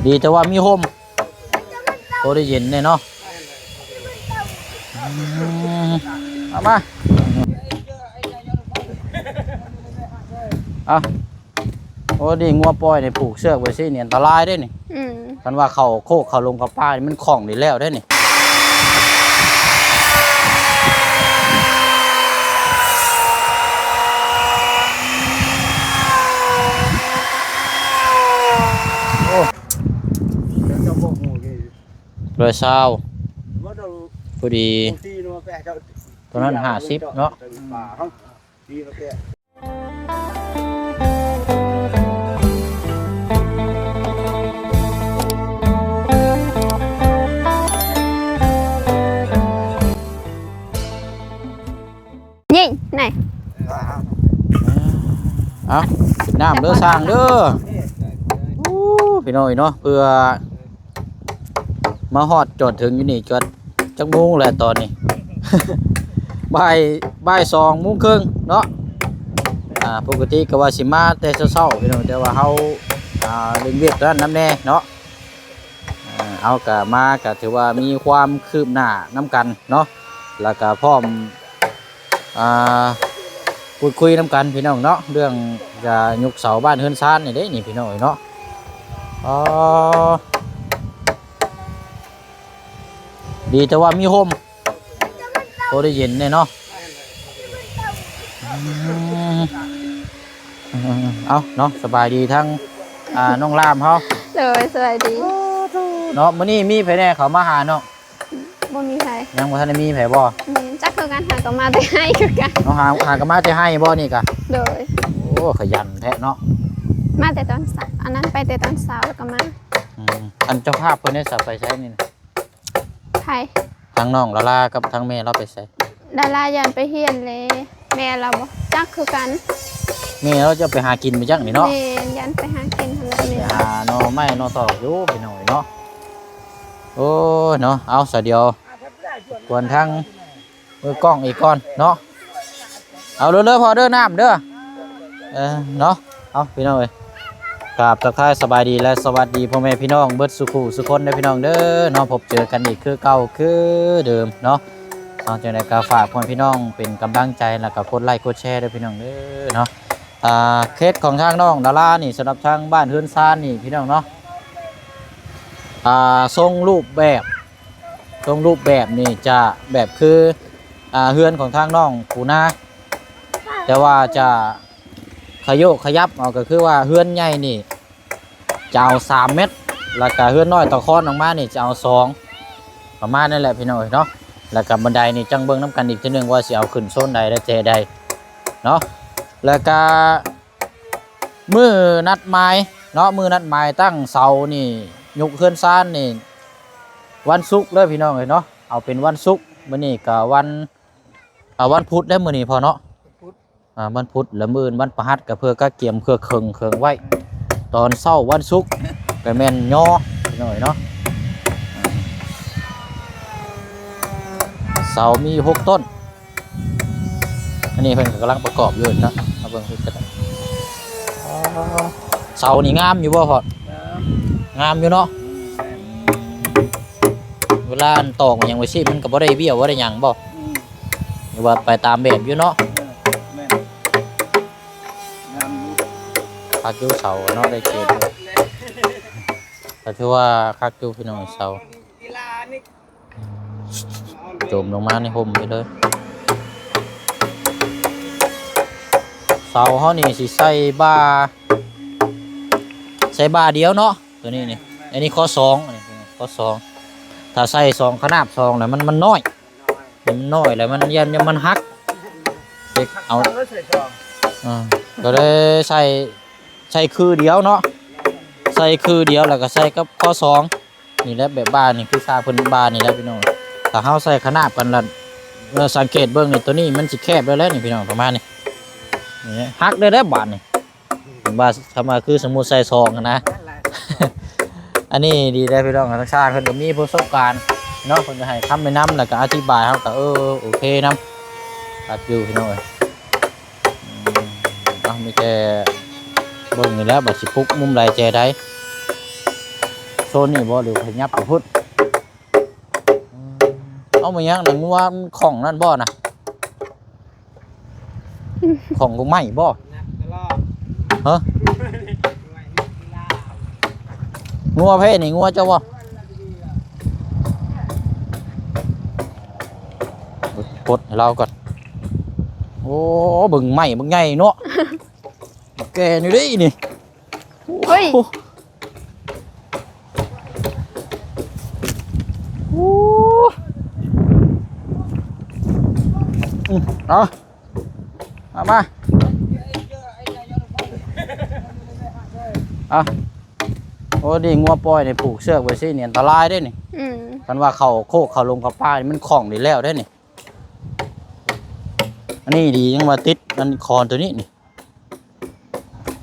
ດີແຕ່ວ່າມີຮົ່ມ ພໍໄດ້ເຢັນແດ່ເນາະ. ອືມ ເອົາມາ ເອົາ. ໂອ້ ນີ້ງົວປ່ອຍນີ້ ຜູກເຊືອກໄວ້ຊີ້ນີ້ ອັນຕະລາຍເດ້ນີ້. ອືມ ຄັນວ່າເຂົ້າໂຄກເຂົ້າລົງເຂົ້າປ່ານີ້ ມັນຂ້ອງນີ້ແລ້ວເດ້ນີ້. ໂອ້ ຮ້ອຍຊາວ ພໍດີ ໂຕນັ້ນຫ້າສິບເນາະ. ຍິງ ນີ້ ເອົາ ກິນນ້ຳເດີຊ່າງເດີ. ໂອ້ ພີ່ນ້ອງເນາະ ເພື່ອ ມາຮອດຈອດເຖິງຢູ່ນີ້ ຈອດຈັກໂມງແລ້ວຕອນນີ້? ບ່າຍ ບ່າຍສອງໂມງເຄິ່ງເນາະ. ອ່າ ປົກກະຕິກໍວ່າຊິມາແຕ່ເຊົ້າໆ ພີ່ນ້ອງ ແຕ່ວ່າເຮົາ ອ່າ ເລັ່ງວຽກນັ້ນນຳແດ່ເນາະ. ອ່າ ເຮົາກໍມາກໍຖືວ່າມີຄວາມຄືບໜ້ານຳກັນເນາະ ແລ້ວກໍພ້ອມ ອ່າ ພູດຄຸຍນຳກັນພີ່ນ້ອງເນາະ ເລື່ອງຈະຍົກເສົາບ້ານເຮືອນຊານນີ້ເດ້ນີ້ພີ່ນ້ອງເອີຍເນາະ. ອໍ ດີແຕ່ວ່າມີຮົ່ມ ພໍໄດ້ເຢັນແດ່ເນາະ. ອືມ ເອົາເນາະ ສະບາຍດີທັງ ອ່າ ນ້ອງລາມເຮົາ. ໂດຍ ສະບາຍດີເນາະ. ມື້ນີ້ມີໃຜແດ່ເຂົ້າມາຫານ້ອງ? ບໍ່ມີໃຜ ຍັງບໍ່ທັນໄດ້ມີໃຜບໍ່? ແມ່ນ ຈັກຄືກັນ ຫາກໍມາແຕ່ໄຮ່ຄືກັນ. ເອົາ ຫາ ຫາກໍມາແຕ່ໄຮ່ບໍ່ນີ້ກະ? ໂດຍ. ໂອ້ ຂະຫຍັນແທ້ເນາະ ມາແຕ່ຕອນເຊົ້າ ອັນນັ້ນໄປແຕ່ຕອນເຊົ້າແລ້ວກໍມາ. ອືມ ອັນເຈົ້າພາບເພິ່ນໄດ້ສະໄປໃສນີ້? ໃຜ? ທາງນ້ອງລາລາກັບທາງແມ່ລາວໄປໃສ? ດາລາຢ້ານໄປຮຽນເລີ ແມ່ລາວບໍ່ຈັກຄືກັນ. ແມ່ລາວຈະໄປຫາກິນໄປຈັກນີ້ເນາະ. ແມ່ນ ຢ້ານໄປຫາກິນຫັ້ນແຫຼະ ໄປຫາໜໍ່ໄມ້ໜໍ່ຕອກຢູ່ພີ່ນ້ອງເອີຍເນາະ. ໂອ້ຍເນາະ ເອົາ ສະດຽວ ກວນທາງມືກ້ອງອີກກ່ອນເນາະ. ເອົາເດີ ເດີພໍ່ເດີ ນ້ຳເດີ ເອີ ເນາະ. ເອົາ ພີ່ນ້ອງເອີຍ ກາບທັກທາຍສະບາຍດີ ແລະ ສະຫວັດດີພໍ່ແມ່ພີ່ນ້ອງເບິດສູ່ຄູ່ສູ່ຄົນເດີພີ່ນ້ອງເດີເນາະ. ພົບເຈີກັນອີກຄືເກົ່າຄືເດີມເນາະ. ເອົາ ຈັ່ງໃດກໍຝາກພໍ່ແມ່ພີ່ນ້ອງເປັນກຳລັງໃຈ ແລ້ວກໍກົດໄລກົດແຊເດີພີ່ນ້ອງເດີເນາະ. ອ່າ ເຂດຂອງທາງນ້ອງດາລານີ້ ສຳລັບທາງບ້ານເຮືອນຊານນີ້ພີ່ນ້ອງເນາະ ອ່າ ຊົງຮູບແບບ ຊົງຮູບແບບນີ້ຈະແບບຄື ອ່າ ເຮືອນຂອງທາງນ້ອງປູນາ ແຕ່ວ່າຈະຂະໂຍກຂະຫຍັບເອົາ ກໍຄືວ່າເຮືອນໃຫຍ່ນີ້ຈະເອົາສາມແມັດ ແລ້ວກະເຮືອນນ້ອຍຕະຄອນອອກມານີ້ຈະເອົາສອງ ປະມານນັ້ນແຫຼະພີ່ນ້ອງເອີຍເນາະ. ແລ້ວກະບັນໄດນີ້ຈັ່ງເບິ່ງນຳກັນອີກເທື່ອໜຶ່ງວ່າຊິເອົາຂຶ້ນໂຊນໃດ ແລະ ແຈໃດເນາະ. ແລ້ວກະມື້ນັດໝາຍເນາະ ມື້ນັດໝາຍຕັ້ງເສົານີ້ ຍົກເຮືອນຊານນີ້ ວັນສຸກເດີພີ່ນ້ອງເອີຍເນາະ. ເອົາເປັນວັນສຸກ ມື້ນີ້ກະວັນ ອ່າ ວັນພຸດແລ້ວມື້ນີ້ພໍ່ເນາະ ວັນພຸດ ອ່າ ວັນພຸດ ແລ້ວມື້ອື່ນວັນພະຫັດ ກະເພື່ອກະກຽມເຄື່ອງເຄື່ອງໄວ້ ຕອນເຊົ້າວັນສຸກ ກະແມ່ນຍໍພີ່ນ້ອງເນາະ. ເສົາມີຢູ່ຫົກຕົ້ນ ອັນນີ້ເພິ່ນກຳລັງປະກອບຢູ່ເນາະ ມາເບິ່ງຄືກັນ. ເສົານີ້ງາມຢູ່ບໍ່ພໍ່? ງາມ ງາມຢູ່ເນາະ. ອືມ ເວລາອັນຕອກຫຍັງໄວ້ຊິ ມັນກໍບໍ່ໄດ້ບ້ຽວບໍ່ໄດ້ຫຍັງບໍ່? ອືມ ຫຼືວ່າໄປຕາມແບບຢູ່ເນາະ? ເອີ ແມ່ນ ງາມຢູ່ ຄັກຢູ່ເສົາເນາະ ໄດ້ເກນຢູ່ ກໍຖືວ່າຄັກຢູ່ພີ່ນ້ອງ ເສົາ ຈົມລົງມາໃນຮົ່ມໄປເລີຍ. ເສົາເຮົານີ້ຊິໃສ່ບ່າ ໃສ່ບ່າດຽວເນາະ ໂຕນີ້ນີ້. ອັນນີ້ຂໍ້ສອງ ອັນນີ້ຂໍ້ສອງ ຖ້າໃສ່ສອງຂະໜາບສອງແລ້ວມັນ ມັນນ້ອຍ ມັນນ້ອຍແລ້ວມັນຢ້ານ ຢ້ານມັນຫັກ ເຮັດເອົາ ເອີ ກໍເລີຍໃສ່ ໃສ່ຄືດຽວເນາະ ໃສ່ຄືດຽວ ແລ້ວກໍໃສ່ກັບຂໍ້ສອງ ນີ້ແຫຼະ ແບບບ່ານີ້ ຄືຊາເພິ່ນບ່ານີ້ແຫຼະພີ່ນ້ອງ. ຖ້າເຮົາໃສ່ຂະໜາບກັນລະ ເອີ ສັງເກດເບິ່ງນີ້ ໂຕນີ້ມັນຊິແຄບແລ້ວແຫຼະນີ້ພີ່ນ້ອງ ປະມານນີ້ ນີ້ຫັກເລີຍເດ້ບາດນີ້. ເຫັນວ່າ ຄຳວ່າຄືສົມມຸດໃສ່ສອງຫັ້ນນະ ອັນນີ້ດີເດ້ພີ່ນ້ອງ ທາງຊ່າງເພິ່ນກໍມີປະສົບການເນາະ ເພິ່ນກໍໃຫ້ຄຳແນະນຳ ແລ້ວກໍອະທິບາຍ ເຮົາກໍ ເອີ ໂອເຄນຳ ຄັກຢູ່ພີ່ນ້ອງເອີຍ. ອືມ ເອົາ ມີແຕ່ເບິ່ງນີ້ແຫຼະ ວ່າຊິປຸກມຸມໃດແຈໃດ. ໂຊນນີ້ບໍ່ ຫຼືຂະຫຍັບໄປພຸ້ນ? ເອົາ ມາຫຍັງນະ? ງົວມັນຂ້ອງນັ້ນບໍ່ນະ? ຂ້ອງກົກໄມ້ບໍ່? ຮະ? ງົວໃຜນີ້? ງົວເຈົ້າບໍ່? ປົດໃຫ້ລາວກ່ອນ. ໂອ້ ເບິ່ງໄມ້ບັກໃຫຍ່ເນາະ. ແກ່ນີ້ເດ້ນີ້. ເຮີ້ຍ ໂອ້ ໂອ້ ອືມ ເອົາ ເອົາມາ ເອົາ. ໂອ້ ນີ້ງົວປ່ອຍນີ້ ຜູກເຊືອກໄວ້ຊີ້ນີ້ ອັນຕະລາຍເດ້ນີ້. ອືມ ຄັນວ່າເຂົ້າໂຄກເຂົ້າລົງເຂົ້າປ່ານີ້ ມັນຂ້ອງນີ້ແລ້ວເດ້ນີ້. ອັນນີ້ດີ ຍັງວ່າຕິດອັນຄອນຕົວນີ້ນີ້.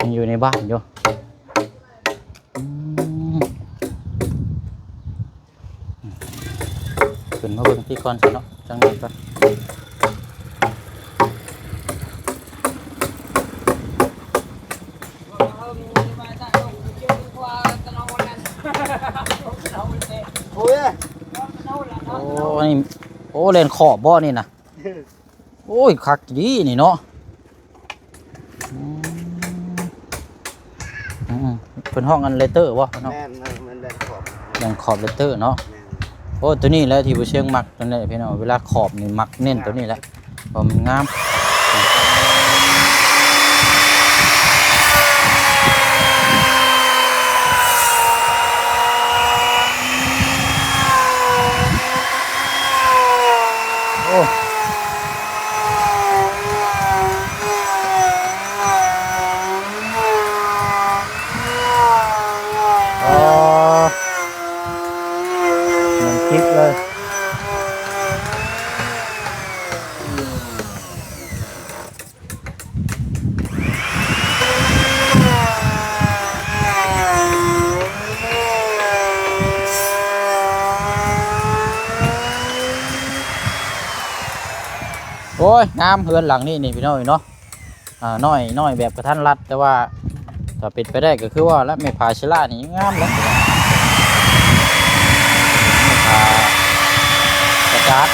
ຍັງຢູ່ໃນບ້ານຢູ່. ອືມ ຂຶ້ນມາເບິ່ງທີ່ກ່ອນຊະເນາະ ຈັ່ງນັ້ນກໍ ໂອ້ຍ ໂອ້ ນີ້ ໂອ້ ແລ່ນຂອບບໍ່ນີ້ນະ? ໂອ້ຍ ຄັກດີນີ້ເນາະ. ອືມ ອືມ ເພິ່ນຮ້ອງອັນເລເຕີບໍ່ເນາະ? ແມ່ນ ແມ່ນ ແມ່ນແລ່ນຂອບ ແລ່ນຂອບເລເຕີເນາະ. ແມ່ນ ໂອ້ ຕົວນີ້ແຫຼະທີ່ບໍ່ຊຽງມັກ ຕົວນີ້ແຫຼະພີ່ນ້ອງ ເວລາຂອບນີ້ມັກເນັ້ນຕົວນີ້ແຫຼະ ເພາະມັນງາມ. ໂອ້ ອໍ ມັນຈິກເລີຍ. ໂອ້ຍ ງາມເຮືອນຫຼັງນີ້ນີ້ພີ່ນ້ອງເອີຍເນາະ. ອ່າ ນ້ອຍ ນ້ອຍແບບກະທັນລັດ ແຕ່ວ່າຖ້າເປັນໄປໄດ້ກໍຄືວ່າລະ ໄມ້ຜາເຊລານີ້ງາມແລ້ວ ໄມ້ຜາກະຈາດ.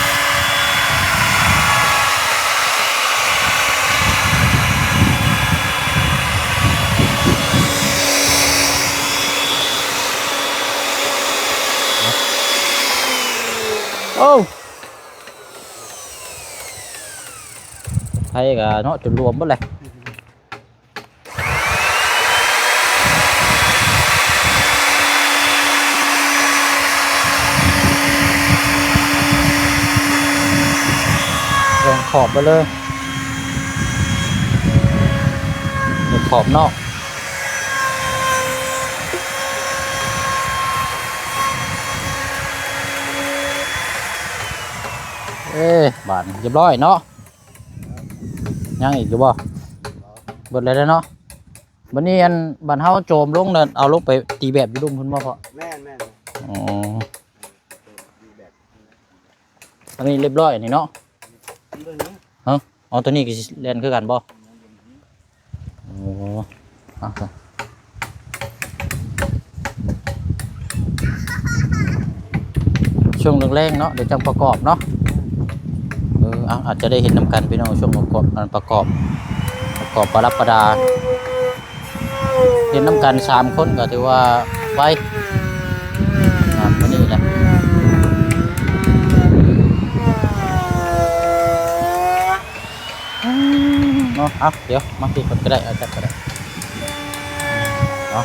ໂອ້ ໄທກະເນາະ ຈົນລວມເບິດແຫຼະ. ແບ່ງຂອບໄປເລີຍ ແບ່ງຂອບນອກ. ເອີ ບາດນີ້ຮຽບຮ້ອຍເນາະ. ຍັງອີກຢູ່ບໍ່? ເບິດແລ້ວເນາະ. ບັດນີ້ອັນ ບັດເຮົາໂຈມລົງນັ້ນ ເອົາລົງໄປຕີແບບຢູ່ລຸ່ມພຸ້ນບໍ່ພໍ່? ແມ່ນໆ ອໍ ອັນນີ້ຮຽບຮ້ອຍນີ້ເນາະ. ເອີ ເອົາ ຕົວນີ້ກໍຊິແລ່ນຄືກັນບໍ່? ໂອ້ ເອົາຊະ ຊ່ວງແລງໆເນາະ ດຽວຈັ່ງປະກອບເນາະ. ເອີ ເອົາ ອາດຈະໄດ້ເຫັນນຳກັນພີ່ນ້ອງ ຊ່ວງປະກອບ ອັນປະກອບ ປະກອບປະດັບປະດາ ເຮັດນຳກັນສາມຄົນກໍຖືວ່າໄວ. ອ່າ ມື້ນີ້ແຫຼະເນາະ. ເອົາ ດຽວມາທີ່ເພິ່ນກໍໄດ້ ເອົາຈັກກໍໄດ້ ເອົາ.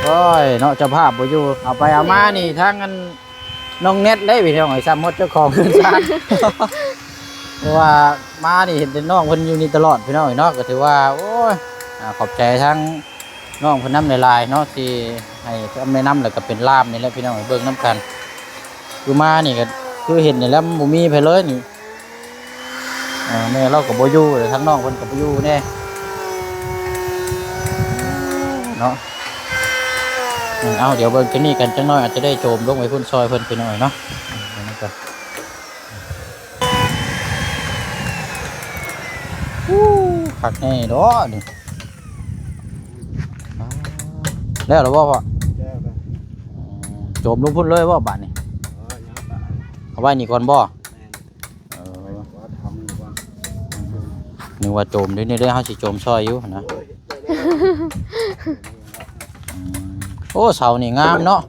ໂອ້ຍເນາະ ເຈົ້າພາບບໍ່ຢູ່ ເອົາໄປເອົາມານີ້ ທາງອັນ ນ້ອງແນັດເດ້ພີ່ນ້ອງເອີຍ ຊ້ຳໝົດເຈົ້າຂອງເຮືອນຊານ ເພາະວ່າມານີ້ເຫັນແຕ່ນ້ອງເພິ່ນຢູ່ນີ້ຕະຫຼອດພີ່ນ້ອງເອີຍເນາະ. ກໍຖືວ່າ ໂອ້ຍ ອາ ຂອບໃຈທາງນ້ອງເພິ່ນນຳຫຼາຍໆເນາະ ທີ່ໃຫ້ຄຳແນະນຳ ແລ້ວກໍເປັນລ່າມນີ້ແຫຼະພີ່ນ້ອງເອີຍ ເບິ່ງນຳກັນ. ຄືມານີ້ກໍຄືເຫັນນີ້ແຫຼະ ມັນບໍ່ມີໃຜເລີຍນີ້. ເອີ ແມ່ລາວກໍບໍ່ຢູ່ ແລ້ວທາງນ້ອງເພິ່ນກໍບໍ່ຢູ່ແດ່ເນາະ. ເອີ ເອົາ ດຽວເບິ່ງຕົວນີ້ກັນຈັກໜ້ອຍ ອາດຈະໄດ້ໂຈມລົງໄປພຸ້ນຊ່ອຍເພິ່ນໄປໜ້ອຍເນາະ. ເບິ່ງນຳກັນ ໂອ້ ຄັກແນ່ເນາະນີ້. ອ້າ ແລ້ວລະບໍ່ພໍ່? ແລ້ວແລ້ວ. ໂຈມລົງພຸ້ນເລີຍບໍ່ບາດນີ້? ເອີ ຍັງບາດ ເອົາໄວ້ນີ້ກ່ອນບໍ່? ແມ່ນ ເອີ ວ່າທຳຢູ່ວ່າ ນຶກວ່າໂຈມເດ້ ນີ້ເດ້ ເຮົາຊິໂຈມຊ່ອຍຢູ່ຫັ້ນນະ. ໂອ້ຍ ອືມ ໂອ້ ເສົານີ້ງາມເນາະ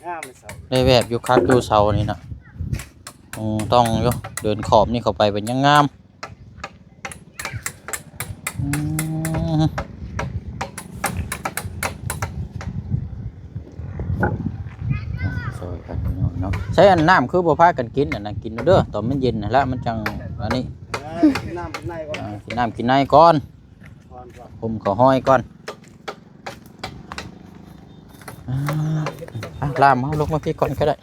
ງາມເສົາ ໄດ້ແວບຢູ່ ຄັກຢູ່ເສົານີ້ນະ. ອືມ ຕ້ອງຢູ່ ເດີນຂອບນີ້ເຂົ້າໄປເປັນຫຍັງງາມ. ອືມ ຊ່ອຍກັນເນາະ. ໃຊ້ອັນນ້ຳຄືບໍ່ພາກັນກິນອັນນັ້ນ ກິນເດີ ຕອນມັນເຢັນຫັ້ນລະ ມັນຈັ່ງອັນນີ້. ເອີ ກິນນ້ຳກິນໃນກ່ອນ ອ່າ ກິນນ້ຳກິນໃນກ່ອນ ຫົ່ມເຂົ້າຫ້ອຍກ່ອນ. ອ່າ ອ່ະ ລາມເຮົາລົງມາພີ້ກ່ອນກໍໄດ້. ອ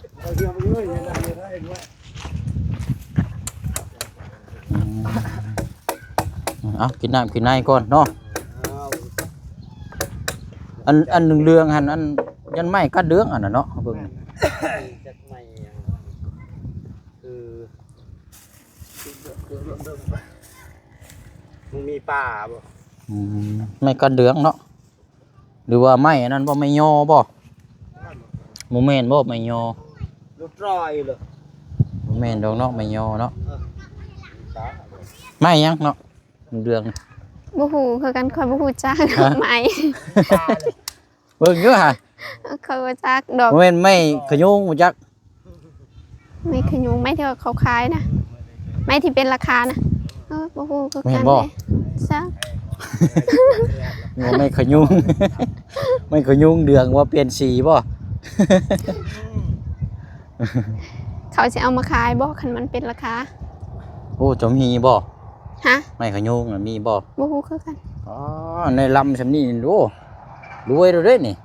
ືມ ເອົາ ກິນນ້ຳກິນໃນກ່ອນເນາະ. ອັນ ອັນເຫຼືອງໆຫັ້ນ ອັນ ຢ້ານໄມ້ກັດເດືອງອັນນັ້ນເນາະ ເບິ່ງ ຈັກໄມ້ຫຍັງ ຄື ມັນມີປ່າບໍ່? ອືມ ໄມ້ກັດເດືອງເນາະ. ຫຼືວ່າໄມ້ອັນນັ້ນບໍ່ ໄມ້ຍໍບໍ່? ບໍ່ແມ່ນບໍ່ ໄມ້ຍໍ? ບໍ່ແມ່ນດອກເນາະ ໄມ້ຍໍເນາະ. ເອີ ໄມ້ຫຍັງເນາະ ເດືອງ? ບໍ່ຮູ້ຄືກັນ ຂ້ອຍບໍ່ຮູ້ຈັກ ຮະ? ໄມ້ ເບິ່ງຢູ່ຫະ ຂ້ອຍບໍ່ຈັກດອກ. ບໍ່ແມ່ນໄມ້ຂະຍຸງບໍ່ຈັກ? ໄມ້ຂະຍຸງ ໄມ້ທີ່ວ່າເຂົາຂາຍນະ ໄມ້ທີ່ເປັນລາຄານະ. ເອີ ບໍ່ຮູ້ຄືກັນເດ້ ຈັກ ວ່າໄມ້ຂະຍຸງ ໄມ້ຂະຍຸງເດືອງວ່າປ່ຽນສີບໍ່? ເຂົາຊິເອົາມາຂາຍບໍ່ ຄັນມັນເປັນລາຄາ? ໂອ້ ເຈົ້າມີບໍ່? ຮະ? ໄມ້ຂະຍຸງນະມີບໍ່? ບໍ່ຮູ້ຄືກັນ. ອໍ ໃນລຳຊ່ຳນີ້ ໂອ້ ລວຍແລ້ວເດ້ນີ້.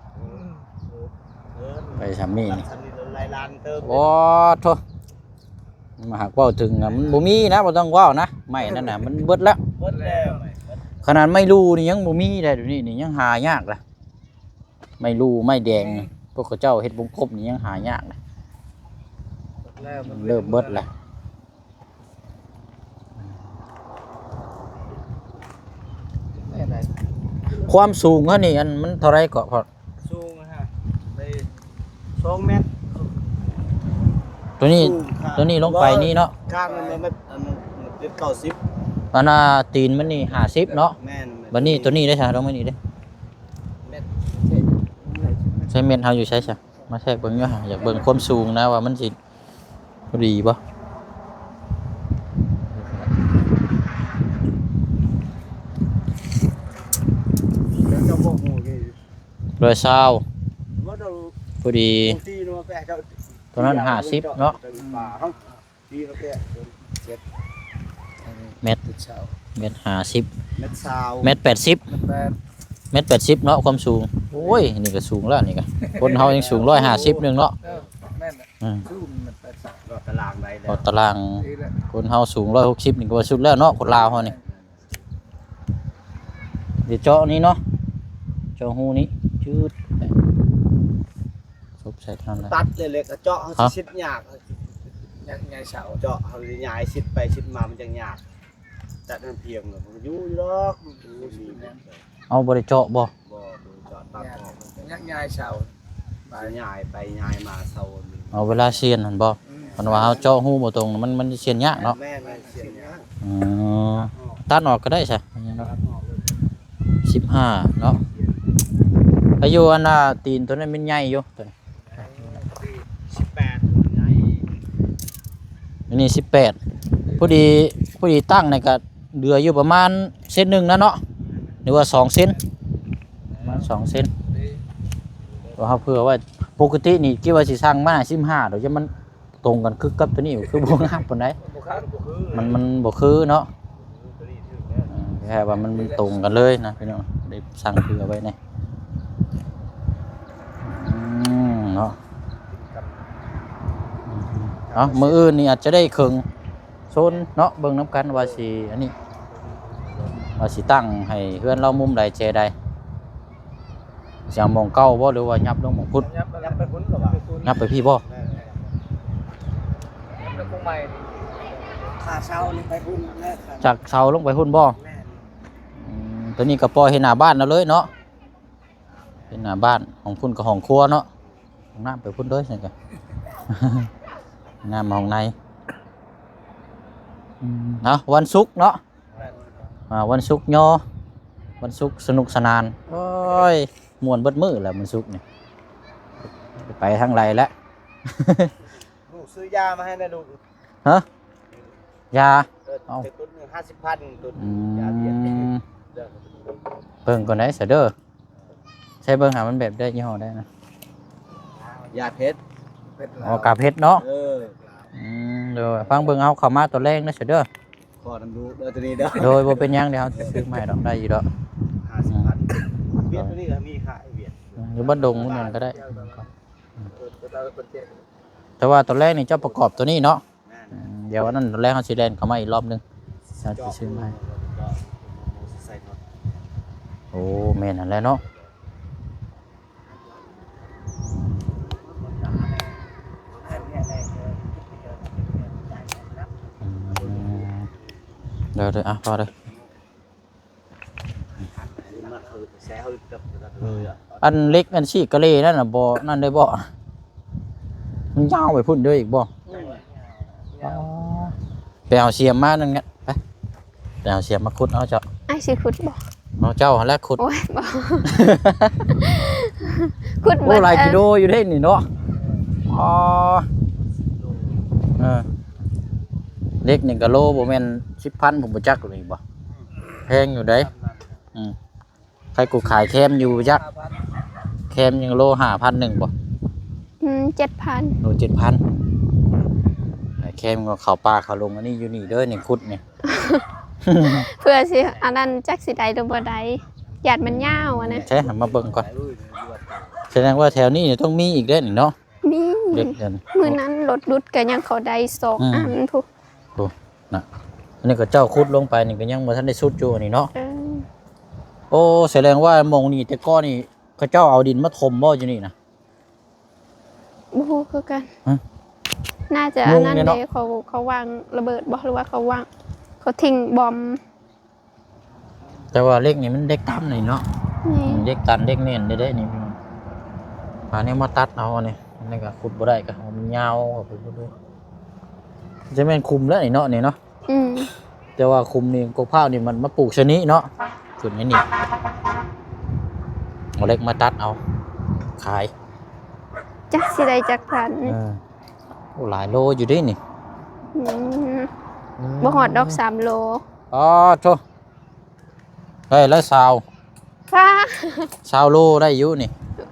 ໄປຊ່ຳນີ້ນີ້ ໂອ້ໂທ້ ມາຫາກເວົ້າເຖິງນະ ມັນບໍ່ມີນະ ບໍ່ຕ້ອງເວົ້ານະ ໄມ້ນັ້ນນະ ມັນເບິດແລ້ວ ເບິດແລ້ວ. ຂະໜາດໄມ້ລູ່ນີ້ຍັງບໍ່ມີໄດ໋ ດຽວນີ້ນີ້ຍັງຫາຍາກລະ ໄມ້ລູ່ ໄມ້ແດງ ພວກເຂົາເຈົ້າເຮັດວົງກົບນີ້ຍັງຫາຍາກລະ ເລີ່ມເບິດລະ. ຄວາມສູງເຮົານີ້ ອັນ ມັນເທົ່າໃດເກາະ? ຄວາມສູງນະ ໄດ້ສອງແມັດ. ຕົວນີ້ ສູງ ຕົວນີ້ລົງໄປນີ້ເນາະ ຂ້າງມັນແມັດ ອັນນັ້ນເຈັດ ເກົ້າສິບ ອັນນ່າ ຕີນມັນນີ້ຫ້າສິບເນາະ. ແມ່ນໆ ບັດນີ້ຕົວນີ້ໄດ້ຊະ ລົງມານີ້ເດ້ ແມັດ ໃຊ້ແມັດເຮົາຢູ່ໃສຊະ? ມາແທກເບິ່ງຢູ່ຫະ ຢາກເບິ່ງຄວາມສູງນະ ວ່າມັນຊິພໍດີບໍ່. ຮ້ອຍຊາວ ພໍດີ. ຕົວນັ້ນຫ້າສິບເນາະ. ແມັດ ແມັດຫ້າສິບ ແມັດແປດສິບ ແມັດແປດສິບ ແມັດແປດສິບເນາະ ຄວາມສູງ. ໂອ້ຍ ນີ້ກໍສູງແລ້ວ ນີ້ກໍ ຄົນເຮົາຍັງສູງຮ້ອຍຫ້າສິບໜຶ່ງເນາະ. ເອີ ແມ່ນແຫຼະ ອືມ ສູງແມັດແປດສິບ ຕາລາງໄດ້ແລ້ວ ຕາລາງ. ນີ້ແຫຼະ ຄົນເຮົາສູງຮ້ອຍຫົກສິບ ນີ້ກໍວ່າສຸດແລ້ວເນາະ ຄົນລາວເຮົານີ້. ດຽວເຈາະນີ້ເນາະ ເຈາະຮູນີ້ ຈືດ ສົບໃສ່ທາງນັ້ນ ຕັດເລັກໆ ເຈາະເຮົາຊິຊິດຍາກ ຍາກ ຍາກເສົາ ເຈາະເຮົາຊິຍ້າຍຊິດໄປຊິດມາ ມັນຈັ່ງຍາກ. ຕັດໃຫ້ພຽງ ມັນຢູ່ຢູ່ດອກ ມັນຢູ່. ເອົາ ບໍ່ໄດ້ເຈາະບໍ່? ບໍ່ ບໍ່ໄດ້ເຈາະ ຕັດອອກ ຍາກ ຍາກຍ້າຍເສົາ ຊິຍ້າຍໄປຍ້າຍມາເສົາ. ເອົາ ເວລາສ່ຽນຫັ້ນບໍ່? ອືມ ຄັນວ່າເຮົາເຈາະຮູບໍ່ຕົງ ມັນ ມັນຊິສ່ຽນຍາກເນາະ. ແມ່ນ ແມ່ນ ສ່ຽນຍາກ. ອໍ ຕັດອອກກໍໄດ້ຊະ ຕັດອອກເລີຍ ສິບຫ້າເນາະ. ອາຍຸອັນນ່າ ຕີນຕົວນັ້ນມັນໃຫຍ່ຢູ່ ຕົວນີ້ ສິບແປດ ໃຫຍ່ ອັນນີ້ສິບແປດ. ພໍດີ ພໍດີຕັ້ງນີ້ກໍເຫຼືອຢູ່ປະມານເຊັນໜຶ່ງນະເນາະ ຫຼືວ່າສອງເຊັນ ປະມານສອງເຊັນ. ເຮົາເຜື່ອໄວ້ ປົກກະຕິນີ້ຄິດວ່າຊິສັ່ງມາສິບຫ້າດອກ ຢ້ານມັນ ຕົງກັນຄືກັບຕົວນີ້ ຄືບໍ່ງາມປານໃດ. ບໍ່ຄັກ ບໍ່ຄື ມັນ ມັນບໍ່ຄືເນາະ. ຕົວນີ້ຖືກແລ້ວ ອ່າ ແຄ່ວ່າມັນ ມັນຕົງກັນເລີຍນະພີ່ນ້ອງ ໄດ້ສັ່ງເຜື່ອໄວ້ແດ່. ອືມ ເນາະ. ເອົາ ມື້ອື່ນນີ້ອາດຈະໄດ້ເຄິ່ງໂຊນເນາະ ເບິ່ງນຳກັນວ່າຊິອັນນີ້ ວ່າຊິຕັ້ງໃຫ້ເຮືອນລາວມຸມໃດແຈໃດ. ຊິເອົາໝ່ອງເກົ່າບໍ່ ຫຼືວ່າຫຍັບລົງໝ່ອງພຸ້ນ? ຫຍັບ ຫຍັບໄປພຸ້ນກໍວ່າ ຫຍັບໄປພີ້ບໍ່? ແມ່ນ ຫຍັບໄປກົງໃໝ່ ຂາເສົາລົງໄປພຸ້ນແຫຼະ ຈາກເສົາລົງໄປພຸ້ນບໍ່? ແມ່ນ. ອືມ ຕົວນີ້ກໍປ່ອຍໃຫ້ໜ້າບ້ານເອົາເລີຍເນາະ ເປັນໜ້າບ້ານ ຫ້ອງພຸ້ນກໍຫ້ອງຄົວເນາະ. ຫ້ອງນ້ຳໄປພຸ້ນເດີຊັ້ນກະ ນ້ຳຫ້ອງໃນ. ອືມ ເອົາ ວັນສຸກເນາະ ອ່າ ວັນສຸກຍໍ ວັນສຸກສະໜຸກສະໜານ. ໂອ້ຍ ມ່ວນເບິດມື້ແລ້ວວັນສຸກນີ້ ໄປທາງໃດແລ້ວ. ລູກຊື້ຢາມາໃຫ້ແດ່ລູກ. ຮະ? ຢາ? ເອີ ເອົາ ເປັນຕຸນໜຶ່ງ ຫ້າສິບພັນຕຸນ ອືມ ຢາວຽດ. ເບິ່ງກ່ອນໄດ໋ຊະເດີ ໃຊ້ເບິ່ງຫາມັນແບບໃດ ຍີ່ຫໍ້ໃດນະ. ຢາເຜັດ. ອໍ ກາເຜັດເນາະ. ເອີ ອືມ ໂດຍ ຟັງເບິ່ງ ເອົາເຂົ້າມາຕອນແລງເດີຊະເດີ. ຂໍນຳລູກເດີໂຕນີ້ເດີ. ໂດຍ ບໍ່ເປັນຫຍັງ ດຽວເຮົາຊິຊື້ມາໃຫ້ດອກ ໄດ້ຢູ່ດອກ. ຫ້າສິບພັນ ວຽດໂຕນີ້ກະມີຂາຍ ວຽດ ອືມ ຢູ່ບ້ານດົງ ຢູ່ຫຍັງກະໄດ້. ເອີ ແຕ່ວ່າຕອນແລກນີ້ເຈົ້າປະກອບໂຕນີ້ເນາະ. ແມ່ນ ອືມ ດຽວອັນນັ້ນຕອນແລກເຮົາຊິແລ່ນເຂົ້າມາອີກລອບໜຶ່ງ ເຮົາຊິຊື້ມາໃຫ້. ໂອ້ ແມ່ນຫັ້ນແຫຼະເນາະ. ອືມ ເດີໆ ອ່ະ ພໍເດີ. ອັນເຫຼັກອັນຊີ້ກະເລນັ້ນນະ ບໍ່ນັ້ນເລີຍບໍ່? ມັນຍາວໄປພຸ້ນເດີອີກບໍ່? ອືມ ອໍ ໄປເອົາສຽມມານັ້ນ ໄປ ໄປເອົາສຽມມາຂຸດເອົາເຈົ້າ. ອ້າຍຊິຂຸດບໍ່? ເອົາເຈົ້າຫັ້ນແຫຼະຂຸດ. ໂອ້ຍ ບໍ່ ຂຸດ. ໂອ້ ເບິດ ຫຼາຍກິໂລຢູ່ເດ້ນີ້ເນາະ. ອໍ ເອີ ເຫຼັກນີ້ກະໂລບໍ່ແມ່ນສິບພັນ ຜົມບໍ່ຈັກນີ້ບໍ່ ແພງຢູ່ເດ້. ອືມ ໃຜກູຂາຍແຄມຢູ່ຈັກ ແຄມຍັງໂລຫ້າພັນໜຶ່ງບໍ່? ອືມ ເຈັດພັນ ໂລເຈັດພັນ. ຂາຍແຄມກໍເຂົ້າປ່າເຂົ້າດົງ ອັນນີ້ຢູ່ນີ້ເດີ ນີ້ຂຸດນີ້ ເພື່ອຊິອັນນັ້ນ ຈັກຊິໄດ້ຫຼືບໍ່ໄດ້ ຢ້ານມັນຍາວຫັ້ນນະ. ໃຊ່ ມາເບິ່ງກ່ອນ ສະແດງວ່າແຖວນີ້ຕ້ອງມີອີກເດ້ນີ້ເນາະ. ມີ ເດັດເດີ ມື້ນັ້ນລົດດຸດກະຍັງເຂົາໄດ້ສອງ ອືມ ອັນພຸ້ນ ໂອ້ ນະ ອັນນີ້ເຂົາເຈົ້າຂຸດລົງໄປນີ້ກະຍັງບໍ່ທັນໄດ້ສຸດຢູ່ອັນນີ້ເນາະ. ເອີ ໂອ້ ສະແດງວ່າໝ່ອງນີ້ແຕ່ກ່ອນນີ້ເຂົາເຈົ້າເອົາດິນມາຖົມບໍ່ຢູ່ນີ້ນະ? ບໍ່ຮູ້ຄືກັນ ຮະ ໜ້າຈະ ງົງເດ້ເນາະ ອັນນັ້ນເດ ເຂົາ ເຂົາວາງລະເບີດບໍ່ ຫຼືວ່າເຂົາວາງ ເຂົາຖິ້ມບອມ. ແຕ່ວ່າເຫຼັກນີ້ມັນເຫຼັກຕັນນີ້ເນາະ. ແມ່ນ ເຫຼັກຕັນເຫຼັກແໜ້ນເດ້ນີ້ ຫາແນວມາຕັດເອົາອັນນີ້ ອັນນີ້ກະຂຸດບໍ່ໄດ້ ກະເອົາມັນຍາວເຂົ້າໄປພຸ້ນເດີ. ຈະແມ່ນຂຸມແລ້ວນີ້ເນາະ ນີ້ເນາະ. ອືມ ແຕ່ວ່າຂຸມນີ້ ກົກພ້າວນີ້ມັນມາປູກຊະນີ້ເນາະ ຂຶ້ນໃນນີ້ ເອົາເຫຼັກມາຕັດເອົາຂາຍ ຈັກຊິໄດ້ຈັກພັນ. ເອີ ໂອ້ ຫຼາຍໂລຢູ່ເດ້ນີ້. ອືມ ອືມ ບໍ່ຮອດດອກສາມໂລ. ອໍ ໂທ້ ໄດ້ແລ້ວຊາວ ຊາວໂລໄດ້ຢູ່ນີ້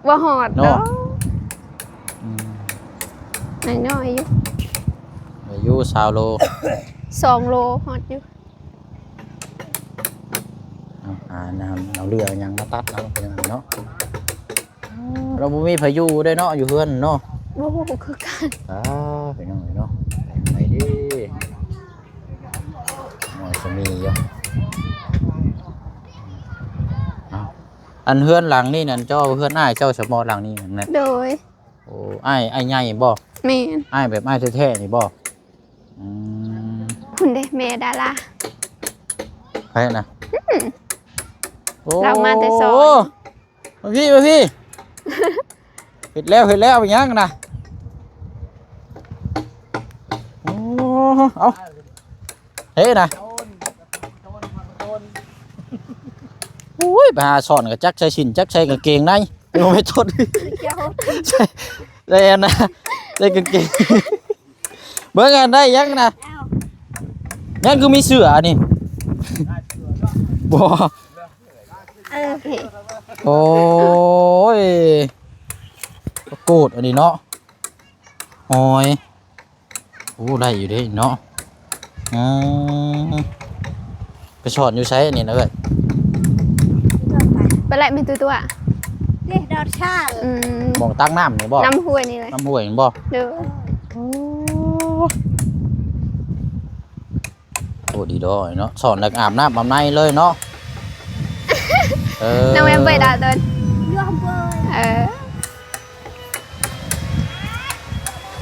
ບໍ່ຮອດເນາະ ເນາະ. ອືມ ນ້ອຍໆຢູ່ ໄດ້ຢູ່ຊາວໂລ ສອງໂລຮອດຢູ່. ເອົາ ຫານຳເອົາເຫຼືອຫຍັງມາຕັດເອົາ ເປັນຫຍັງເນາະ. ລາວບໍ່ມີໃຜຢູ່ເດ້ເນາະ ຢູ່ເຮືອນເນາະ. ບໍ່ຮູ້ຄືກັນ. ອ່າ ພີ່ນ້ອງເອີຍເນາະ ໄປເດ້ ນ້ອຍສະມີຢູ່. ເອົາ ອັນເຮືອນຫຼັງນີ້ນັ້ນ ເຈົ້າເຮືອນອ້າຍເຈົ້າສະເມາະຫຼັງນີ້ນັ້ນ. ໂດຍ. ໂອ້ ອ້າຍ ອ້າຍໃຫຍ່ບໍ່? ແມ່ນ. ອ້າຍແບບອ້າຍແທ້ໆນີ້ບໍ່? ອືມ ພຸ້ນເດ້ ແມ່ດາລາ. ໃຜນະ? ອືມ ໂອ້ ລາວມາແຕ່ສອນ. ມາພີ້ ມາພີ້ ເຮັດແລ້ວ ເຮັດແລ້ວ ເປັນຫຍັງນະ? ໂອ້ ເອົາ ເຮັດນະ. ໂອ້ຍ ໄປຫາສອນກະຈັກໃສ່ສິ້ນ ຈັກໃສ່ກາງເກງໃນ ບໍ່ແມ່ນຕົດ ໃສ່ ໃສ່ອັນນະ ໃສ່ກາງເກງ. ເບິ່ງອັນໃດຍັງນະ ຍັງຄືມີເສື້ອອັນນີ້ ບໍ່. ເອີ ໂອ້ຍ ໂກດອັນນີ້ເນາະ ໂອ້ຍ. ໂອ້ ໄດ້ຢູ່ເດ້ເນາະ. ອືມ ໄປສອນຢູ່ໃສອັນນີ້ນະເອື້ອຍ? ໄປໄລ່ແມ່ນຕົວໆ ເດ້ ດອນຊາ. ອືມ ໝ່ອງຕັກນ້ຳນີ້ບໍ່? ນ້ຳຫ້ວຍນີ້ແຫຼະ ນ້ຳຫ້ວຍນີ້ບໍ່? ໂດຍ. ໂອ້ ໂອ້ ດີດອເນາະ ສອນແລ້ວອາບນ້ຳອາບໃນເລີຍເນາະ. ເອີ ນ້ອງແອມເບີດາຕົນ ເອີ.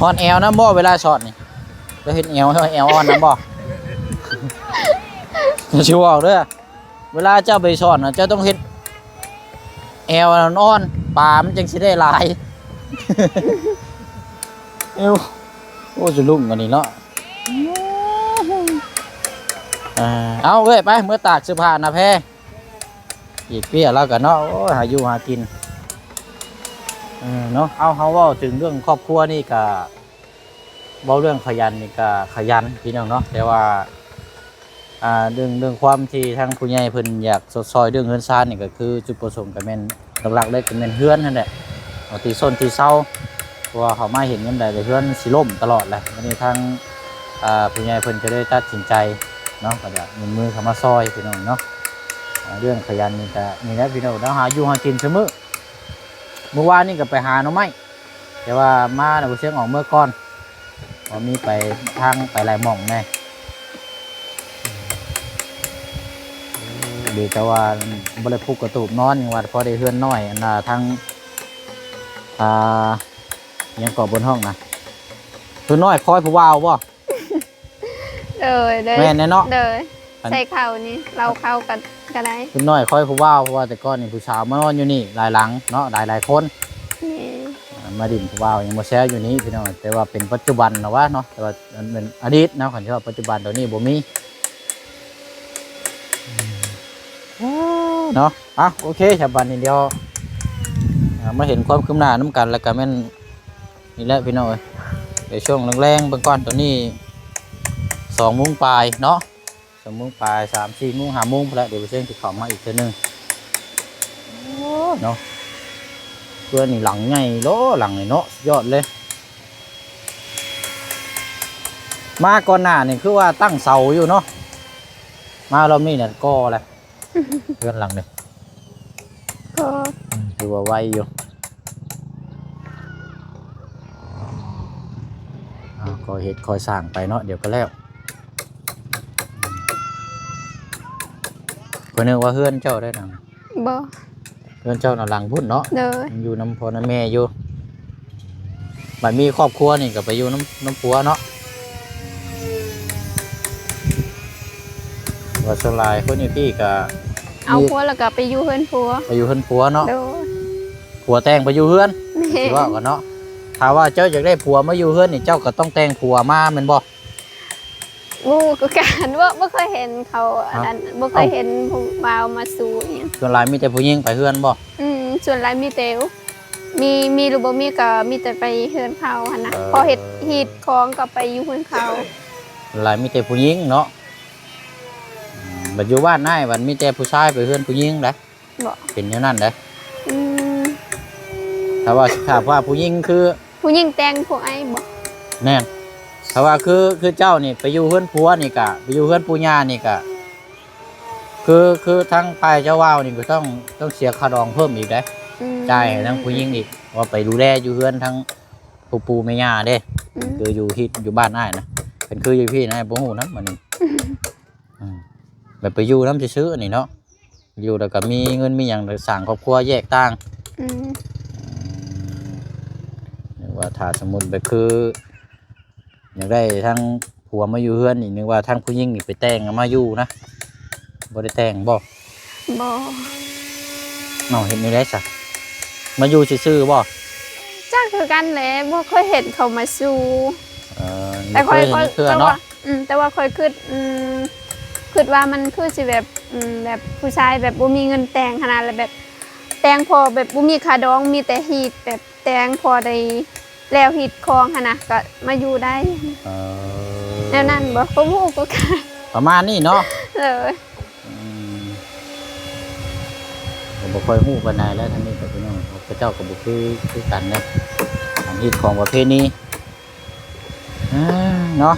ຮອດແອວນຳບໍ່ເວລາສອນນີ້? ລາວເຮັດແອວ ແອວອ່ອນນຳບໍ່? ຊິບອກເດີ ເວລາເຈົ້າໄປສອນນະ ເຈົ້າຕ້ອງເຮັດແອວອ່ອນໆ ປາມັນຈັ່ງຊິໄດ້ຫຼາຍ. ເອີວ ໂອ້ ຈະລຸ້ງອັນນີ້ເນາະ. ເອົາເອື້ອຍ ໄປເມືອຕາກເສື້ອຜ້ານະແພ. ອີກເປ້ຍລາວກໍເນາະ ໂອ້ຍ ຫາຢູ່ຫາກິນ ເອີ ເນາະ. ເອົາ ເຮົາເວົ້າເຖິງເລື່ອງຄອບຄົວນີ້ກໍ ເວົ້າເລື່ອງຂະຫຍັນນີ້ກໍຂະຫຍັນພີ່ນ້ອງເນາະ ແຕ່ວ່າ ອ່າ ເລື່ອງ ເລື່ອງຄວາມທີ່ທາງຜູ້ໃຫຍ່ເພິ່ນຢາກຊົດຊ່ອຍເລື່ອງເຮືອນຊານນີ້ ກໍຄືຈຸດປະສົງກໍແມ່ນ ຫຼັກໆເລີຍກໍແມ່ນເຮືອນຫັ້ນແຫຼະ ເອົາທີ່ຊົນທີ່ເຊົາ ເພາະວ່າເຂົາມາເຫັນຍາມໃດກໍເຮືອນຊິລົ້ມຕະຫຼອດແຫຼະ. ບັດນີ້ທາງ ອ່າ ຜູ້ໃຫຍ່ເພິ່ນກໍເລີຍຕັດສິນໃຈເນາະ ກໍຈະຍື່ນມືເຂົ້າມາຊ່ອຍພີ່ນ້ອງເນາະ. ອ່າ ເລື່ອງຂະຫຍັນນີ້ກໍນີ້ແຫຼະພີ່ນ້ອງເນາະ ຫາຢູ່ຫາກິນຊຸມື້. ມື້ວານນີ້ກໍໄປຫາໜໍ່ໄມ້ ແຕ່ວ່າມາແລ້ວບໍ່ເຊີງອອກເມືອກ່ອນ ເພາະມີໄປທາງໄປຫຼາຍໝ່ອງແດ່ ດີແຕ່ວ່າບໍ່ໄດ້ປຸກກະຕູບນອນ ຍັງວ່າພໍໄດ້ເຮືອນນ້ອຍ ອັນນ່າ ທາງ ອ່າ ຫຍັງເກາະ ບົນຫ້ອງນະ ເຮືອນນ້ອຍຄອຍຜູ້ບ່າວບໍ່? ໂດຍ ໂດຍ ແມ່ນແນ່ເນາະ ໂດຍ ອັນ ໃສ່ເຂົ້ານີ້ ເອົາເຂົ້າກໍ ກໍໄດ້ ເປັນນ້ອຍຄອຍຜູ້ບ່າວ ເພາະວ່າແຕ່ກ່ອນນີ້ຜູ້ສາວມານອນຢູ່ນີ້ຫຼາຍຫຼັງເນາະ ຫຼາຍໆຄົນ ແມ່ນ ອ່າ ມາດິນຜູ້ບ່າວຍັງມາແຊວຢູ່ນີ້ພີ່ນ້ອງ. ແຕ່ວ່າເປັນປັດຈຸບັນແລ້ວວະເນາະ ແຕ່ວ່າມັນເປັນອະດີດເນາະ ຄັນຊິວ່າປັດຈຸບັນຕອນນີ້ບໍ່ມີເນາະ. ອ່ະ ໂອເຄ ສຳລັບບັດນີ້ດຽວ ອ່າ ມາເຫັນຄວາມຄືບໜ້ານຳກັນ ແລ້ວກໍແມ່ນ ນີ້ແຫຼະພີ່ນ້ອງເອີຍ ດຽວຊ່ວງແລງໆເບິ່ງກ່ອນ. ຕອນນີ້ສອງໂມງປາຍເນາະ ສອງໂມງປາຍ ສາມສີ່ໂມງ ຫ້າໂມງພຸ້ນແຫຼະ ດຽວບໍ່ເຊີງຊິເຂົ້າມາອີກເທື່ອໜຶ່ງ. ໂອ້ ເນາະ ເຮືອນນີ້ຫຼັງໃຫຍ່ເນາະ ຫຼັງນີ້ເນາະ ສຸດຍອດເລີຍ. ມາກ່ອນໜ້ານີ້ຄືວ່າຕັ້ງເສົາຢູ່ເນາະ ມາລອບນີ້ນະກໍ່ແລ້ວ ເຮືອນຫຼັງນີ້ ກໍ ອືມ ຖືວ່າໄວຢູ່. ເອົາ ຄ່ອຍເຮັດຄ່ອຍສ້າງໄປເນາະ ດຽວກໍແລ້ວ. ຂ້ອຍນຶກວ່າເຮືອນເຈົ້າໄດ້ນະ. ບໍ່ ເຮືອນເຈົ້ານະຫຼັງພຸ້ນເນາະ. ໂດຍ ຍັງຢູ່ນຳພໍ່ນຳແມ່ຢູ່. ບັດມີຄອບຄົວນີ້ກໍໄປຢູ່ນຳ ນຳຜົວເນາະ. ວ່າສ່ວນຫຼາຍຄົນຢູ່ພີ້ກໍ ເອົາຜົວແລ້ວກໍໄປຢູ່ເຮືອນຜົວ ໄປຢູ່ເຮືອນຜົວເນາະ. ໂດຍ ຜົວແຕ່ງໄປຢູ່ເຮືອນ ແມ່ນ ຊິເວົ້າກັນເນາະ. ຖ້າວ່າເຈົ້າຢາກໄດ້ຜົວມາຢູ່ເຮືອນນີ້ ເຈົ້າກໍຕ້ອງແຕ່ງຜົວມາແມ່ນບໍ່? ບໍ່ຮູ້ຄືກັນ ບໍ່ ບໍ່ເຄີຍເຫັນເຂົາ ຮະ ອັນນັ້ນ ບໍ່ເຄີຍເຫັນຜູ້ບ່າວມາສູ່ອີ່ຫຍັງ. ສ່ວນຫຼາຍມີແຕ່ຜູ້ຍິງໄປເຮືອນບໍ່? ອືມ ສ່ວນຫຼາຍມີແຕ່ ມີ ມີຫຼືບໍ່ມີກໍມີແຕ່ໄປເຮືອນເຂົາຫັ້ນນະ. ເອີ ພໍເຮັດຮີດຄອງກໍໄປຢູ່ເຮືອນເຂົາ. ສ່ວນຫຼາຍມີແຕ່ຜູ້ຍິງເນາະ. ອືມ ບັດຢູ່ບ້ານອ້າຍບັດມີແຕ່ຜູ້ຊາຍໄປເຮືອນຜູ້ຍິງໃດ໋. ບໍ່ ເປັນແນວນັ້ນເດ້. ອືມ ຖ້າວ່າ ຖ້າວ່າຜູ້ຍິງຄື ຜູ້ຍິງແຕ່ງພວກອ້າຍບໍ່? ແມ່ນ. ຖ້າວ່າຄື ຄືເຈົ້ານີ້ໄປຢູ່ເຮືອນຜົວນີ້ກະ ໄປຢູ່ເຮືອນປູ່ຍ່ານີ້ກະ ຄື ຄືທາງຝ່າຍເຈົ້າບ່າວນີ້ກໍຕ້ອງ ຕ້ອງເສຍຄ່າດອງເພີ່ມອີກເດ້. ອືມ ຈ່າຍໃຫ້ທາງຜູ້ຍິງອີກ ວ່າໄປດູແລຢູ່ເຮືອນທາງພໍ່ປູ່ແມ່ຍ່າເດ້. ອືມ ຄືຢູ່ທີ່ ຢູ່ບ້ານອ້າຍນະ ຄັນຄືຢູ່ພີ້ນະ ອ້າຍບໍ່ຮູ້ນຳອັນນີ້. ອືມ ແບບໄປຢູ່ນຳຊື່ໆນີ້ເນາະ. ຢູ່ແລ້ວກໍມີເງິນມີຫຍັງ ສ້າງຄອບຄົວແຍກຕ່າງ. ອືມ ນຶກວ່າຖ້າສົມມຸດແບບຄື ຢາກໄດ້ທາງຜົວມາຢູ່ເຮືອນນີ້ ນຶກວ່າທາງຜູ້ຍິງນີ້ໄປແຕ່ງເອົາມາຢູ່ນະ. ບໍ່ໄດ້ແຕ່ງບໍ່? ບໍ່. ເອົ້າ ເຮັດແນວໃດຊະ? ມາຢູ່ຊື່ໆບໍ່? ຈັກຄືກັນແຫຼະ ບໍ່ເຄີຍເຫັນເຂົາມາສູ່. ເອີ ແຕ່ຂ້ອຍ ຂ້ອຍ ເຄີຍເຫັນເທື່ອເນາະ. ອືມ ແຕ່ວ່າຂ້ອຍຄິດ ອືມ ຄິດວ່າມັນຄືຊິແບບ ອືມ ແບບຜູ້ຊາຍແບບບໍ່ມີເງິນແຕ່ງຫັ້ນນະ ແລ້ວແບບແຕ່ງພໍແບບບໍ່ມີຄ່າດອງ ມີແຕ່ຮີດ ແບບແຕ່ງພໍໄດ້ແລ້ວຮີດຄອງຫັ້ນນະ ກໍມາຢູ່ໄດ້. ເອີ ແນວນັ້ນບໍ່? ບໍ່ຮູ້ຄືກັນ. ປະມານນີ້ເນາະ. ເອີ ອືມ ກໍບໍ່ຄ່ອຍຮູ້ປານໃດແຫຼະ ທາງນີ້ກໍພີ່ນ້ອງ ເຂົາເຈົ້າກໍບໍ່ຄື ຄືກັນເດ້ ການຮີດຄອງປະເພນີ. ອ່າ ເນາະ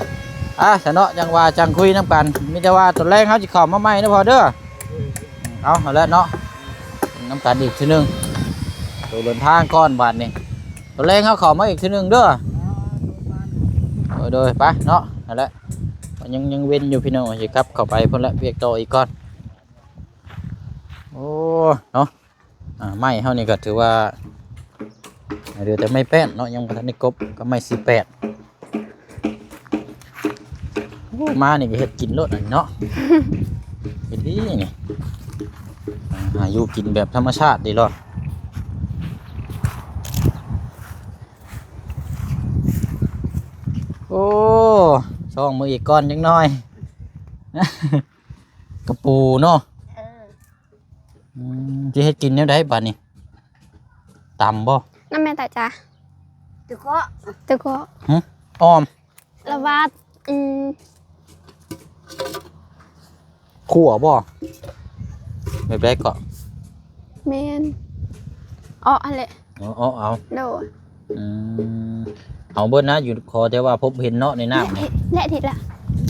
ອ່າ ຊະເນາະ ຈັ່ງວ່າຈັ່ງຄຸຍນຳກັນ. ມີແຕ່ວ່າຕອນແລງເຮົາຊິເຂົ້າມາໃໝ່ເດີພໍ່ເດີ. ເອົາ ຫັ້ນແຫຼະເນາະ ນຳກັນອີກເທື່ອໜຶ່ງ. ໂຕເດີນທາງກ່ອນບາດນີ້ ຕອນແລງເຮົາເຂົ້າມາອີກເທື່ອໜຶ່ງເດີ. ໂດຍ ໂດຍ ໄປເນາະ. ຫັ້ນແຫຼະ ຍັງ ຍັງເວັນຢູ່ພີ່ນ້ອງ ຊິກັບເຂົ້າໄປພຸ້ນແຫຼະ ວຽກຕໍ່ອີກກ່ອນ. ໂອ້ ເນາະ. ອ່າ ໄມ້ເຮົານີ້ກໍຖືວ່າເຫຼືອແຕ່ໄມ້ແປ້ນເນາະ ຍັງບໍ່ທັນໄດ້ກົບກັບໄມ້ສີ່ແປດ. ໂອ້ ມານີ້ກໍເຮັດກິນໂລດອັນນີ້ເນາະ ເຮັດດີນີ້. ອ່າ ຫາຢູ່ກິນແບບທຳມະຊາດດີເນາະ. ຕ້ອງມື້ອີກກ່ອນຈັກໜ້ອຍ ກະປູເນາະ. ເອີ ອືມ ຊິເຮັດກິນແນວໃດບາດນີ້? ຕຳບໍ່? ນຳແມ່ຕາຈ້າ ຕະເກາະ ຕະເກາະ ຫຶ? ອ້ອມ ລະວາດ ອືມ ຂົ້ວບໍ່? ແບບໃດເກາະ? ແມ່ນ ເອາະຫັ້ນແຫຼະ ເອົາ ເອົາ ເອົາ ໂດຍ ອືມ ເອົາເບິດນະ ຢູ່ ຂໍແຕ່ວ່າພົບເຫັນເນາະ ໃນນ້ຳນີ້ ແຫຼະ ແຫຼະທິດລະ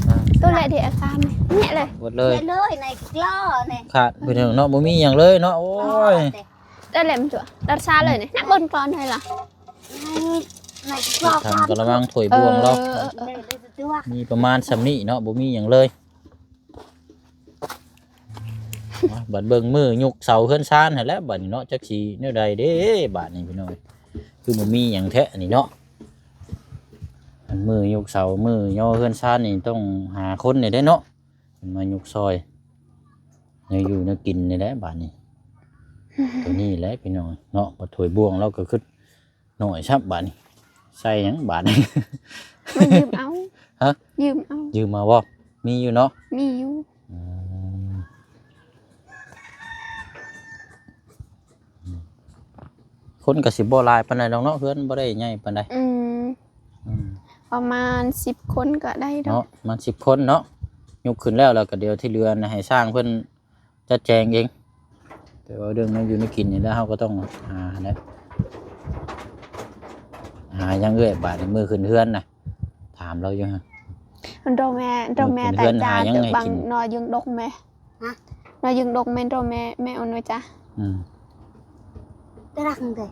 ອ່າ ໂຕແຫຼະທິດອາການນີ້ ແຫຼະເລີຍ ເບິດເລີຍ ແຫຼະເລີຍ ໃນກະລໍນີ້ ຂາດໄປເຖິງເນາະ ບໍ່ມີຫຍັງເລີຍເນາະ ໂອ້ຍ ແຕ່ແຫຼະມັນຕົວະ ຕັດຊາເລີຍນີ້ ນັບເບິ່ງກ່ອນເຮີຍລະ ໃນກະລໍ ທາງກະລະມັງ ຖ້ວຍບ່ວງເນາະ ເອີ ເອີ ເອີ ມີປະມານສ່ຳນີ້ເນາະ ບໍ່ມີຫຍັງເລີຍ. ມາ ບັດເບິ່ງມື້ຍົກເສົາເຮືອນຊານຫັ້ນແຫຼະ ບັດນີ້ເນາະ ຈັກຊິແນວໃດເດ້ ບາດນີ້ພີ່ນ້ອງ ຄືບໍ່ມີຫຍັງແທ້ນີ້ເນາະ ອັນມື້ຍົກເສົາ ມື້ຍໍເຮືອນຊານນີ້ຕ້ອງຫາຄົນນີ້ແຫຼະເນາະ ເພິ່ນມາຍົກຊ່ອຍ ແນວຢູ່ແນວກິນນີ້ແຫຼະ ບາດນີ້ ໂຕນີ້ແຫຼະພີ່ນ້ອງເນາະ ບັດຖ້ວຍບ່ວງລາວກໍຄື ໜ້ອຍຊ້ຳບາດນີ້ ໃສ່ຫຍັງບາດນີ້ ມາຢືມເອົາ ຮະ ຢືມເອົາ ຢືມມາບໍ່? ມີຢູ່ເນາະ ມີຢູ່ ອືມ ຄົນກໍຊິບໍ່ຫຼາຍປານໃດດອກເນາະ ເຮືອນບໍ່ໄດ້ໃຫຍ່ປານໃດ ອືມ ອືມ ປະມານສິບຄົນກໍໄດ້ດອກ ເນາະ ປະມານສິບຄົນເນາະ ຍົກຂຶ້ນແລ້ວ ແລ້ວກໍດຽວທີ່ເຫຼືອນະໃຫ້ຊ່າງເພິ່ນ ຈັດແຈງເອງ ແຕ່ວ່າເລື່ອງແນວຢູ່ແນວກິນນີ້ແຫຼະ ເຮົາກໍຕ້ອງຫາແຫຼະ ຫາຫຍັງເອື້ອຍ ບາດນີ້ມື້ຂຶ້ນເຮືອນນະ ຖາມລາວຢູ່ຫັ້ນ ໂດແມ່ ໂດແມ່ ມື້ຂຶ້ນເຮືອນ ຕາຈາ ຫາຫຍັງໃຫ້ກິນ ບັງໜໍ່ຍຶງດົກແມ່ ຮະ ໜໍ່ຍຶງດົກແມ່ ໂດແມ່ ແມ່ໂອນໂນຈາ ອືມ ຕະລັກເດ້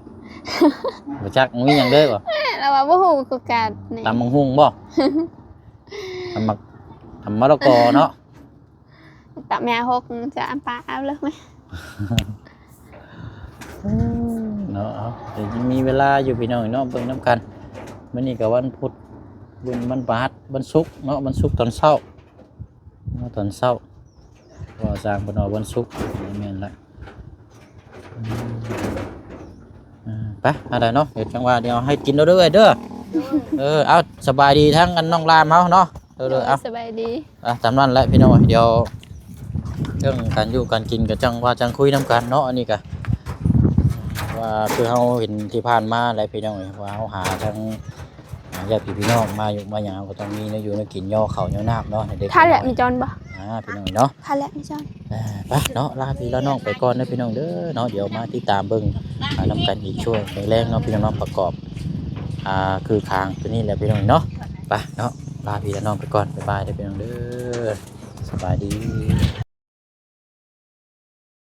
ບໍ່ຈັກ ມີຫຍັງເດ້ບໍ່ ລາວວ່າບໍ່ຮູ້ຄືກັນນີ້ ຕຳບັກຫຸ່ງບໍ່ ຕຳບັກ ຕຳມະລະກອເນາະ ຕຳແມ່ຫົກ ຈະອຳປາເອົາເລີຍແມ່ ເນາະ ເອົາ ດຽວຍັງມີເວລາຢູ່ພີ່ນ້ອງເນາະ ເບິ່ງນຳກັນ ມື້ນີ້ກໍວັນພຸດ ວັນ ວັນພະຫັດ ວັນສຸກເນາະ ວັນສຸກຕອນເຊົ້າ ເນາະ ຕອນເຊົ້າ ເວົ້າຊ່າງເພິ່ນວ່າວັນສຸກ ແມ່ນລະ ອືມ ໄປ ອັນໃດເນາະ ເຮັດຈັ່ງວ່າ ດຽວໃຫ້ກິນເດີເອື້ອຍເດີ ເອີ ເອົາ ສະບາຍດີທາງອັນນ້ອງລາມເຮົາເນາະ ເອີ ເອີ ເອົາ ສະບາຍດີ ອ່ະ ຕາມນັ້ນແຫຼະພີ່ນ້ອງ ດຽວເລື່ອງການຢູ່ການກິນກໍຈັ່ງວ່າຈັ່ງຄຸຍນຳກັນເນາະ ອັນນີ້ກະວ່າຄືເຮົາເຫັນທີ່ຜ່ານມາແຫຼະພີ່ນ້ອງ ວ່າເຮົາຫາທາງ ຫາຍາດພີ່ນ້ອງມາຢູ່ມາຫຍັງ ເຮົາກໍຕ້ອງມີແນວຢູ່ແນວກິນ ຍໍເຂົ້າຍໍນ້ຳເນາະ ໃຫ້ເດັກ ຖ້າແຫຼະມີຈອນບໍ່ ອ່າ ພີ່ນ້ອງເນາະ ຖ້າແຫຼະມີຈອນ ອ່າ ໄປເນາະ ລາພີ່ລານ້ອງໄປກ່ອນເດີພີ່ນ້ອງເດີເນາະ ດຽວມາຕິດຕາມເບິ່ງ ອ່າ ນຳກັນອີກຊ່ວງແລງໆເນາະ ພີ່ນ້ອງເນາະ ປະກອບ ອ່າ ຄືຄາງຕົວນີ້ແຫຼະພີ່ນ້ອງເນາະ ໄປເນາະ ລາພີ່ລານ້ອງໄປກ່ອນ ບາຍບາຍເດີພີ່ນ້ອງເດີ ສະບາຍດີ.